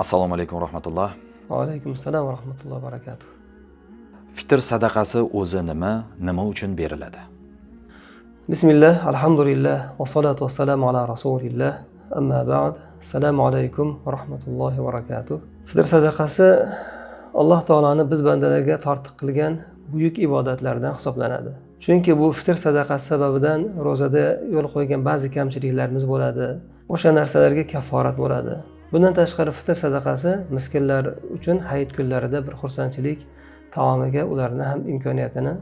Assalomu alaykum va rahmatulloh. Va alaykum assalom va rahmatullohi va barakatuh. Fitr sadaqasi o'zi nima, nima uchun beriladi? Bismillah, alhamdulillah, vassalotu vassalamu ala rasulillah. Amma ba'd. Assalomu alaykum va rahmatullohi va barakatuh. Fitr sadaqasi Alloh taoloni biz bandalarga tortiq qilgan buyuk ibodatlardan hisoblanadi. Chunki bu fitr sadaqasi sababidan ro'zada yo'l qo'ygan ba'zi kamchiliklarimiz bo'ladi. O'sha narsalarga kafforat bo'ladi. Bundan tashqari, fitr sadaqasi miskinlar uchun hayit kunlarida bir xursandchilik taomiga ularni ham imkoniyatini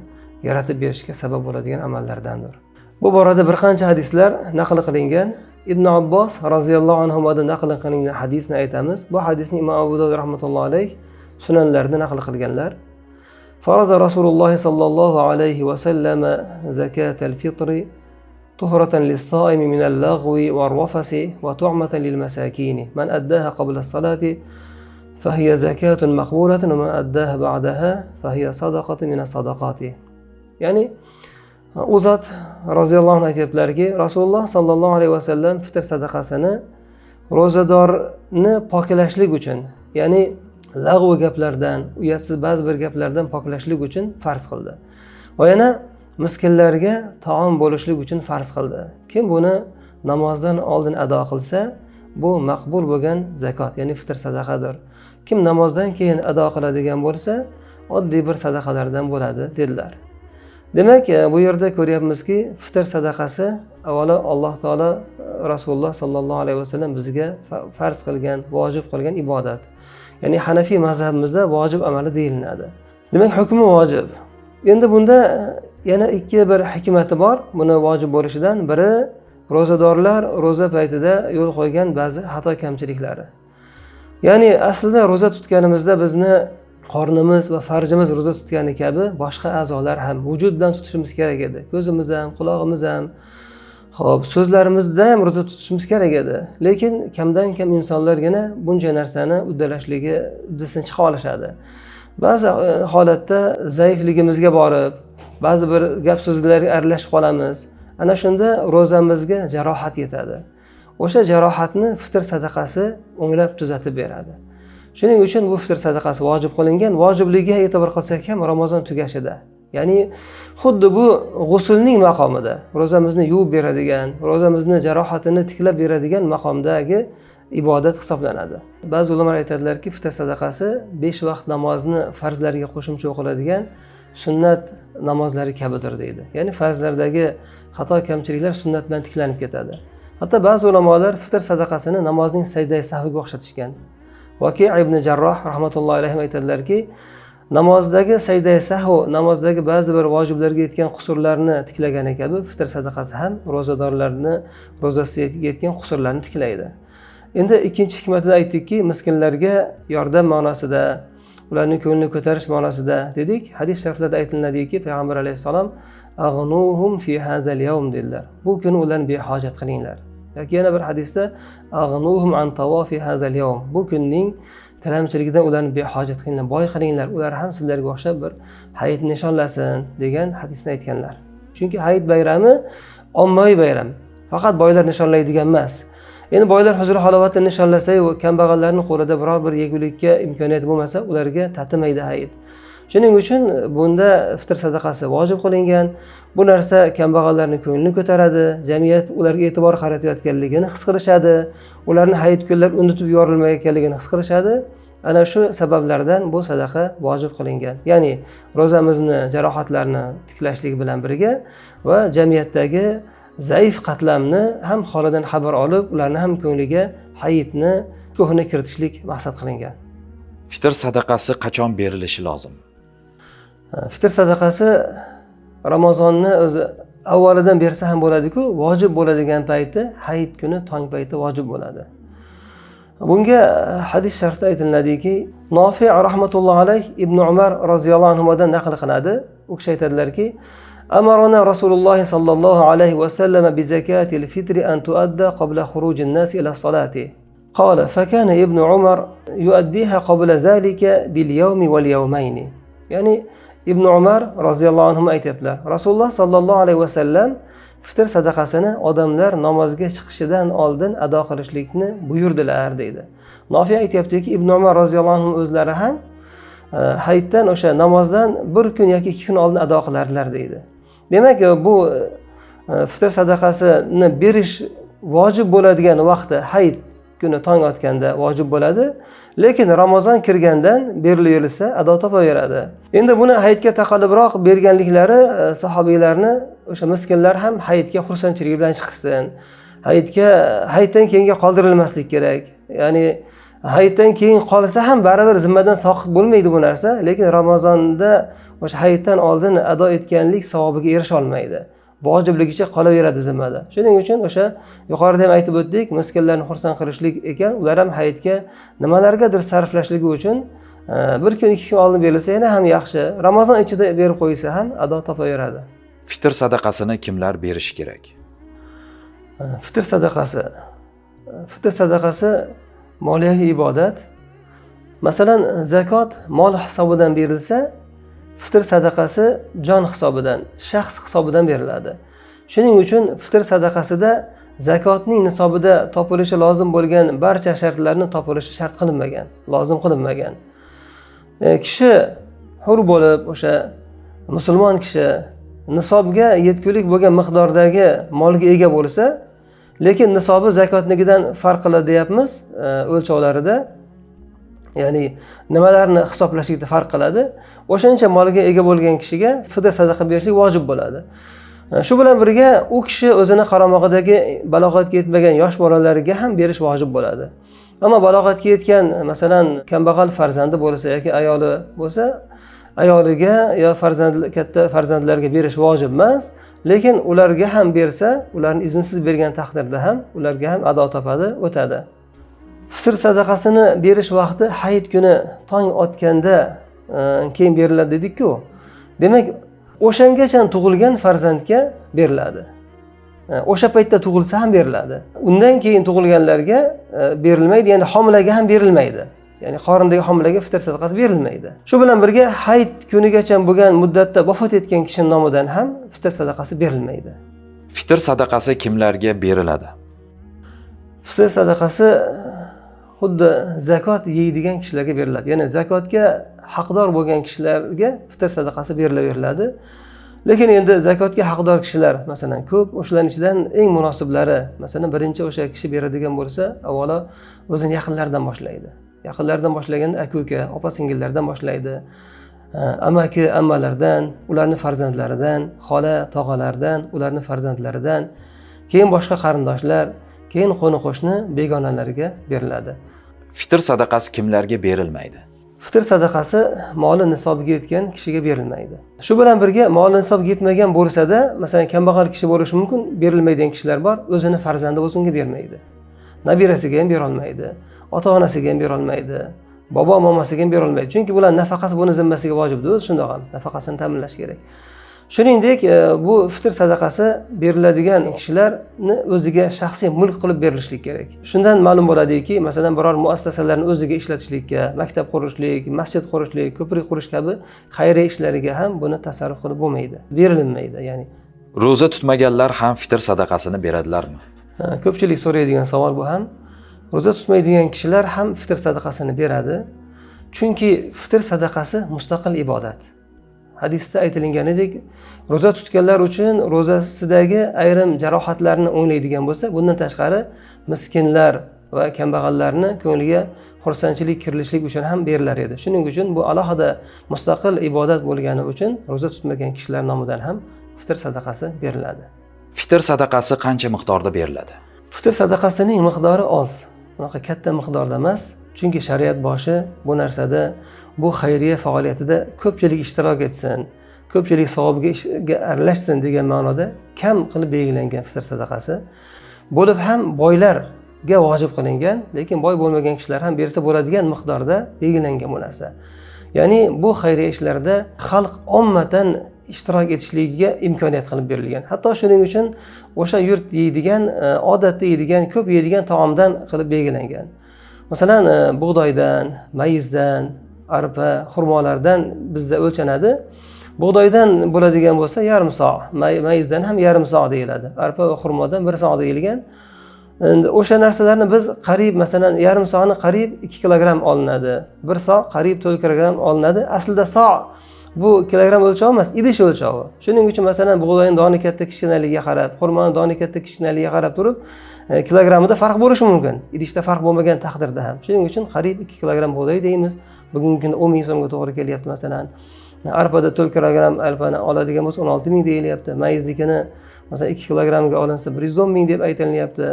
yaratib berishga sabab bo'ladigan amallardandir. Bu borada bir qancha hadislar naql qilingan. Ibn Abbos roziyallohu anhudan naql qilingan hadisni aytamiz. Bu hadisni Imom Abu Dovud rahmatullohi alayh sunanlarida naql qilganlar. فرض رسول الله صلى الله عليه وسلم زكاة الفطر طهرة للصائم من اللغو والرفث وطعمة للمساكين. من أداها قبل الصلاة فهي زكاة مقبولة، ومن أداها بعدها فهي صدقة من الصدقات. Ya'ni u zot roziyallohu anhu aytyaptilarki, Rasululloh sollallohu alayhi vasallam fitr sadaqasini ro'zadorni poklashlik uchun, ya'ni lag'v gaplardan, uyatsiz ba'zi bir gaplardan poklashlik uchun farz qildi va yana miskinlarga taom bo'lishlik uchun farz qildi. Kim buni namozdan oldin ado qilsa, bu maqbul bo'lgan zakot, ya'ni fitr sadaqadir. Kim namozdan keyin ado qiladigan bo'lsa, oddiy bir sadaqalardan bo'ladi, dedilar. Demak, bu yerda ko'ryapmizki, fitr sadaqasi avvalo Alloh taolo, Rasululloh sollallohu alayhi vasallam bizga farz qilgan, vojib qilgan ibodat, ya'ni hanafiy mazhabimizda vojib amali deyiladi. Demak, hukmi vojib. Endi bunda yana ikki bir hikmati bor buni vojib bo'lishidan. Biri, ro'zadorlar ro'za paytida yo'l qo'ygan ba'zi xato kamchiliklari. Ya'ni aslida ro'za tutganimizda bizni qornimiz va farjimiz ro'za tutgani kabi boshqa a'zolar ham vujud bilan tutishimiz kerak edi. Ko'zimiz ham, qulog'imiz ham, ho'p, so'zlarimizda ham ro'za tutishimiz kerak edi. Lekin kamdan kam insonlargina buncha narsani uddalashligi uddasidan chiqa olishadi. Ba'zi holatda zaifligimizga borib, ba'zi bir gap so'zlarga aralashib qolamiz. Ana shunda ro'zamizga jarohat yetadi. O'sha jarohatni fitr sadaqasi o'nglab, tuzatib beradi. Shuning uchun bu fitr sadaqasi vojib qilingan. Vojibligiga e'tibor qilsak ham, Ramazon tugashida, ya'ni xuddi bu g'usulning maqomida, ro'zamizni yuvib beradigan, ro'zamizni jarohatini tiklab beradigan maqomdagi ibodat hisoblanadi. Ba'zi ulamolar aytadilarki, fitr sadaqasi besh vaqt namozni farzlariga qo'shimcha o'qiladigan sunnat namozlari kabidir, deydi. Ya'ni farzlardagi xato kamchiliklar sunnat bilan tiklanib ketadi. Hatto ba'zi ulamolar fitr sadaqasini namozning sajdai sahviga o'xshatishgan. Vaki ibn Jarroh rahmatullohi alayhi aytadilarki, namozdagi sajdai sahv namozdagi ba'zi bir vojiblarga yetgan qusurlarni tiklagani kabi, fitr sadaqasi ham ro'zadorlarni ro'zasiga yetgan qusurlarni tiklaydi. Endi ikkinchi hikmatini aytdikki, miskinlarga yordam ma'nosida, ularni ko'nglini ko'tarish ma'nosida dedik. Hadis shariflarda aytiladiki, Payg'ambar alayhissalom "Ag'nuhum fi hazal yawm" dedilar, bu kuni ularni behojat qilinglar. Yoki yana bir hadisda "Ag'nuhum an tawafi hazal yawm", bu kunning tilamchiligidan ularni behojat qilinglar, boy qilinglar, ular ham sizlarga o'xshab bir hayit nishonlasin, degan hadisni aytganlar. Chunki hayit bayrami ommaviy bayram, faqat boylar nishonlaydigan emas. Endi boylar huzur halovatni nishonlasayu, kambag'allarni qo'lida biror bir yegulikka imkoniyati bo'lmasa, ularga tatimaydi hayit. Shuning uchun bunda fitr sadaqasi vojib qilingan. Bu narsa kambag'allarni ko'nglini ko'taradi, jamiyat ularga e'tibor qaratayotganligini his qilishadi, ularni hayit kunlar unutib yuborilmayotganligini his qilishadi. Ana shu sabablardan bu sadaqa vojib qilingan. Ya'ni ro'zamizni jarohatlarini tiklashlik bilan birga va jamiyatdagi zaif qatlamni ham holidan xabar olib, ularni ham ko'ngliga hayitni shukuhini kiritishlik maqsad qilingan. Fitr sadaqasi qachon berilishi lozim? Fitr sadaqasi Ramazonni o'zi avvalidan bersa ham bo'ladiku, vojib bo'ladigan payti hayit kuni tong payti vojib bo'ladi. Bunga hadis sharifda aytiladiki, Nofi rahmatullohi alayh Ibn Umar roziyallohu anhudan naql qiladi. U kishi aytadilarki, أمرنا رسول الله صلى الله عليه وسلم بزكاة الفطر أن تؤدى قبل خروج الناس إلى الصلاة. قال: فكان ابن عمر يؤديها قبل ذلك باليوم واليومين. Ya'ni Ibn Umar roziyallohu anhu aytyaptilar, Rasululloh sollallohu alayhi vasallam fitr sadaqasini vojib qildilar. fitr sadaqasini odamlar namozga chiqishidan oldin ado qilishlikni buyurdilar deydi. Nofi aytyaptiki, Ibn Umar roziyallohu anhu o'zlari ham hayitdan, o'sha namozdan bir kun yoki 2 kun oldin ado qilardilar deydi. Demak, bu fitr sadaqasini berish vojib bo'ladigan vaqti hayit kuni tong otganda vojib bo'ladi, lekin Ramazon kirgandan berilaverilsa ado topaveradi. Endi buni hayitga taqallubroq berganliklari sahobiylarni, o'sha miskinlar ham hayitga xursandchilik bilan chiqsin, hayitdan keyinga qoldirilmaslik kerak. Ya'ni hayitdan keyin qolsa ham baribir zimmadan soqit bo'lmaydi bu narsa, lekin Ramazonda o'sha hayitdan oldin ado etganlik savobiga erisha olmaydi, vojibligicha qolaveradi zimmada. Shuning uchun o'sha yuqorida ham aytib o'tdik, miskinlarni xursand qilishlik ekan, ular ham hayitga nimalargadir sarflashligi uchun bir kun 2 kun oldin berilsa yana ham yaxshi, Ramazon ichida berib qo'ysa ham ado topaveradi. Fitr sadaqasini kimlar berishi kerak? Fitr sadaqasi. Fitr sadaqasi moliyaviy ibodat. Masalan, zakot mol hisobidan berilsa, fitr sadaqasi jon hisobidan, shaxs hisobidan beriladi. Shuning uchun fitr sadaqasida zakotning nisobida topilishi lozim bo'lgan barcha shartlarni topilishi shart qilinmagan, lozim qilinmagan. Kishi hur bo'lib, o'sha musulmon kishi nisobga yetgulik bo'lgan miqdordagi molga ega bo'lsa, lekin nisobi zakotnikidan farq qiladi deyapmiz, o'lchovlarida, ya'ni nimalarni hisoblashlikda farq qiladi, o'shancha molga ega bo'lgan kishiga fitr sadaqa berishlik vojib bo'ladi. Shu bilan birga u kishi o'zini qaramog'idagi balog'atga yetmagan yosh bolalarga ham berish vojib bo'ladi. Ammo balog'atga yetgan, masalan, kambag'al farzandi bo'lsa yoki ayoli bo'lsa, ayoliga yo katta farzandlarga berish vojib emas, lekin ularga ham bersa, ularni iznsiz bergan taqdirda ham ularga ham ado topadi, o'tadi. Fitr sadaqasini berish vaqti hayit kuni tong otganda keyin beriladi dedik-ku. Demak, o'shangacha tug'ilgan farzandga beriladi. O'sha paytda tug'ilsa ham beriladi. Undan keyin tug'ilganlarga berilmaydi, ya'ni homilaga ham berilmaydi. Ya'ni qorindagi homilaga fitr sadaqasi berilmaydi. Shu bilan birga hayit kunigacha bo'lgan muddatda vafot etgan kishining nomidan ham fitr sadaqasi berilmaydi. Fitr sadaqasi kimlarga beriladi? Fitr sadaqasi xuddi zakot yeydigan kishilarga beriladi. Ya'ni zakotga haqdor bo'lgan kishilarga fitr sadaqasi berilaveriladi. Lekin endi zakotga haqdor kishilar masalan ko'p, o'shalarning ichidan eng munosiblari, masalan, birinchi o'sha kishi beradigan bo'lsa, avvalo o'zini yaqinlaridan boshlaydi. Yaqinlaridan boshlaganda aka-uka, opa-singillardan boshlaydi, amaki, ammalardan, ularning farzandlaridan, xola, tog'alardan, ularning farzandlaridan, keyin boshqa qarindoshlar, keyin qo'ni-qo'shni, begonalarga beriladi. Fitr sadaqasi kimlarga berilmaydi? Fitr sadaqasi moli nisobiga yetgan kishiga berilmaydi. Shu bilan birga moli nisobiga yetmagan bo'lsa-da, masalan, kambag'al kishi bo'lishi mumkin, berilmaydigan kishilar bor, o'zini farzandi bo'lsa unga bermaydi. Nabirasiga ham bera olmaydi, ota-onasiga ham bera olmaydi, bobo momasiga ham bera olmaydi. Chunki bular nafaqasi buni zimmasiga vojibdir, o'zi shundoq ham nafaqasini ta'minlash kerak. Shuningdek, bu fitr sadaqasi beriladigan kishilarni o'ziga shaxsiy mulk qilib berilishlik kerak. Shundan ma'lum bo'ladiki, masalan, biror muassasalarni o'ziga ishlatishlikka, maktab qurishlik, masjid qurishlik, ko'prik qurish kabi xayriya ishlariga ham buni tasarruf qilib bo'lmaydi, berilmaydi, ya'ni. Ro'za tutmaganlar ham fitr sadaqasini beradilarmi? Ko'pchilik so'raydigan savol bu ham. Ro'za tutmaydigan kishilar ham fitr sadaqasini beradi. Chunki fitr sadaqasi mustaqil ibodat. Hadisda aytilganidek, ro'za tutganlar uchun ro'zasidagi ayrim jarohatlarni o'nglaydigan bo'lsa, bundan tashqari miskinlar va kambag'allarni ko'ngliga xursandchilik kirilishlik uchun ham berilar edi. Shuning uchun bu alohida mustaqil ibodat bo'lgani uchun ro'za tutmagan kishilar nomidan ham fitr sadaqasi beriladi. Fitr sadaqasi qancha miqdorda beriladi? Fitr sadaqasining miqdori oz, unaqa katta miqdorda emas. Chunki shariat boshi bu narsada, bu xayriya faoliyatida ko'pchilik ishtirok etsin, ko'pchilik savobga aralashsin degan ma'noda kam qilib belgilangan fitr sadaqasi. Bo'lib ham boylarga vojib qilingan, lekin boy bo'lmagan kishilar ham bersa bo'ladigan miqdorda belgilangan bu narsa. Ya'ni bu xayriya ishlarida xalq ommatan ishtirok etishligiga imkoniyat qilib berilgan. Hatto shuning uchun o'sha yurt yeydigan, odatda yeydigan, ko'p yeydigan taomdan qilib belgilangan. Masalan, bug'doydan, mayizdan, arpa, xurmolardan bizda o'lchanadi. Bug'doydan bo'ladigan bo'lsa yarim so, mayizdan ham yarim so deyiladi. Arpa va xurmodan 1 so deyilgan. Endi o'sha narsalarni biz qariyb, masalan, yarim soni qariyb 2 kilogramm olinadi. 1 so qariyb 4 kilogramm olinadi. Aslida so bu kilogramm o'lchovi emas, idish o'lchovi. Shuning uchun masalan bug'doyning doni katta kichkinaligiga qarab, xurmoning doni katta kichkinaligiga qarab turib, kilogrammida farq bo'lishi mumkin. Idishda farq bo'lmagan taqdirda ham. Shuning uchun qariyb 2 kilogramm bug'doy deymiz. Bugungi kunda 10 ming so'mga to'g'ri kelyapti masalan. Arpada 4 kilogramm arpani oladigan bo'lsa 16 ming deyilyapti. Mayiznikini masalan 2 kilogrammga olinsa 110 ming deb aytilyapti.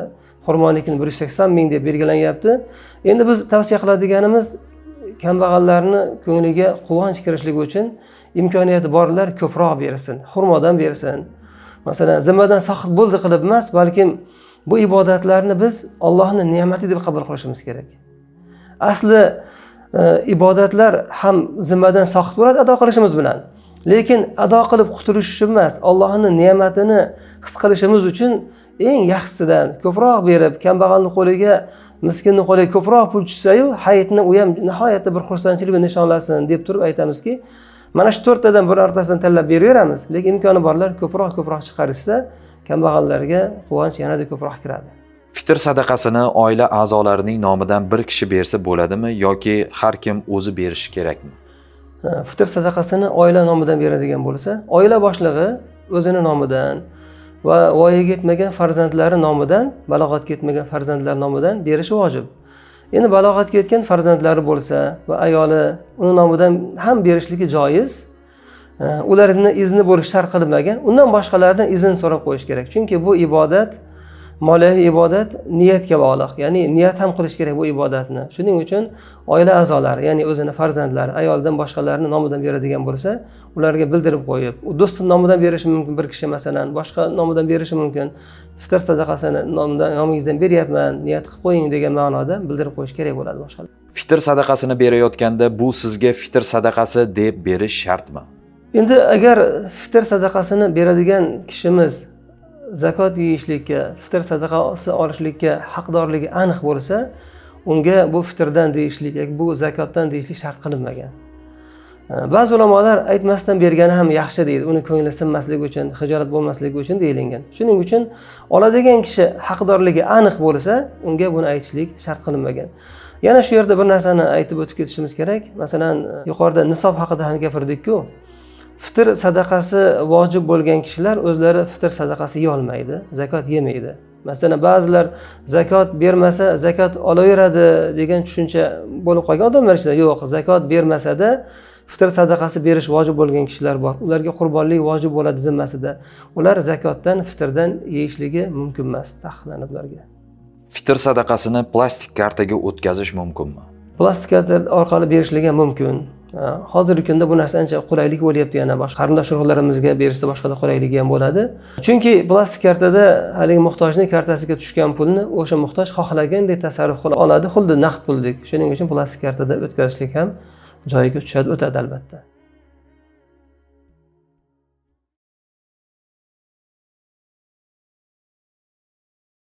Xurmonikini 180 ming deb belgilanyapti. Endi biz tavsiya qiladiganimiz kambag'allarni ko'ngliga quvonch kirishligi uchun imkoniyati borlar ko'proq bersin, xurmodan bersin. Masalan, zimmadan soqit bo'ldi qilib emas, balkim bu ibodatlarni biz Allohning ne'mati deb qabul qilishimiz kerak. Asli ibodatlar ham zimmadan soqit bo'ladi ado qilishimiz bilan. Lekin ado qilib qutulish uchun emas, Allohning ne'matini his qilishimiz uchun eng yaxshisidan ko'proq berib, kambag'alning qo'liga, miskinning qo'liga ko'proq pul tushsa-yu, hayitni u ham nihoyatda bir xursandchilik bilan nishonlasin deb turib aytamizki, mana shu to'rttadan birortasini tanlab beraveramiz, lekin imkoni borlar ko'proq chiqarishsa, kambag'allarga quvonch yanada ko'proq kiradi. Fitr sadaqasini oila a'zolarining nomidan bir kishi bersa bo'ladimi yoki har kim o'zi berishi kerakmi? Fitr sadaqasini oila nomidan beradigan bo'lsa, oila boshlig'i o'zini nomidan va voyaga yetmagan farzandlari nomidan, balog'atga yetmagan farzandlar nomidan berishi vojib. Endi balog'atga yetgan farzandlari bo'lsa va ayoli uni nomidan ham berishligi joiz. Ularni izni bo'lish shart qilinmagan. Undan boshqalardan izn so'rab qo'yish kerak. Chunki bu ibodat, moliyaviy ibodat niyatga bog'liq. Ya'ni niyat ham qilish kerak bu ibodatni. Shuning uchun oila a'zolari, ya'ni o'zini farzandlari, ayoldan boshqalarni nomidan beradigan bo'lsa, ularga bildirib qo'yib, u do'sti nomidan berishi mumkin bir kishi masalan, boshqa nomidan berishi mumkin. Fitr sadaqasini nomingizdan beryapman, niyat qilib qo'ying degan ma'noda bildirib qo'yish kerak bo'ladi boshqalar. Fitr sadaqasini berayotganda bu sizga fitr sadaqasi deb berish shartmi? Endi agar fitr sadaqasini beradigan kishimiz zakot yeyishlikka, fitr sadaqasi olishlikka haqdorligi aniq bo'lsa, unga bu fitrdan deyishlik yoki bu zakotdan deyishlik shart qilinmagan. Ba'zi ulamolar aytmasdan bergani ham yaxshi deydi, uni ko'ngli sinmasligi uchun, xijolat bo'lmasligi uchun deyilgan. Shuning uchun oladigan kishi haqdorligi aniq bo'lsa, unga buni aytishlik shart qilinmagan. Yana shu yerda bir narsani aytib o'tib ketishimiz kerak. Masalan, yuqorida nisob haqida ham gapirdik-ku. Fitr sadaqasi vojib bo'lgan kishilar o'zlari fitr sadaqasi yeya olmaydi, zakot yemaydi. Masalan, ba'zilar zakot bermasa zakot olaveradi degan tushuncha bo'lib qolgan odamlar ichida. Yo'q, zakot bermasa-da fitr sadaqasi berish vojib bo'lgan kishilar bor. Ularga qurbonlik vojib bo'ladi zimmasida. Ular zakotdan, fitrdan yeyishligi mumkin emas, taqiqlanadi ularga. Fitr sadaqasini plastik kartaga o'tkazish mumkinmi? Plastik karta orqali berishligi mumkin. Hozirgi kunda bu narsa ancha qulaylik bo'lyapti, yana boshqa qarindosh urug'larimizga berishda boshqada qulayligi ham bo'ladi. Chunki plastik kartada haligi muhtojning kartasiga tushgan pulni o'sha muhtoj xohlagandek tasarruf qila oladi, xuddi naqd puldek. Shuning uchun plastik kartada o'tkazishlik ham joyiga tushadi, o'tadi albatta.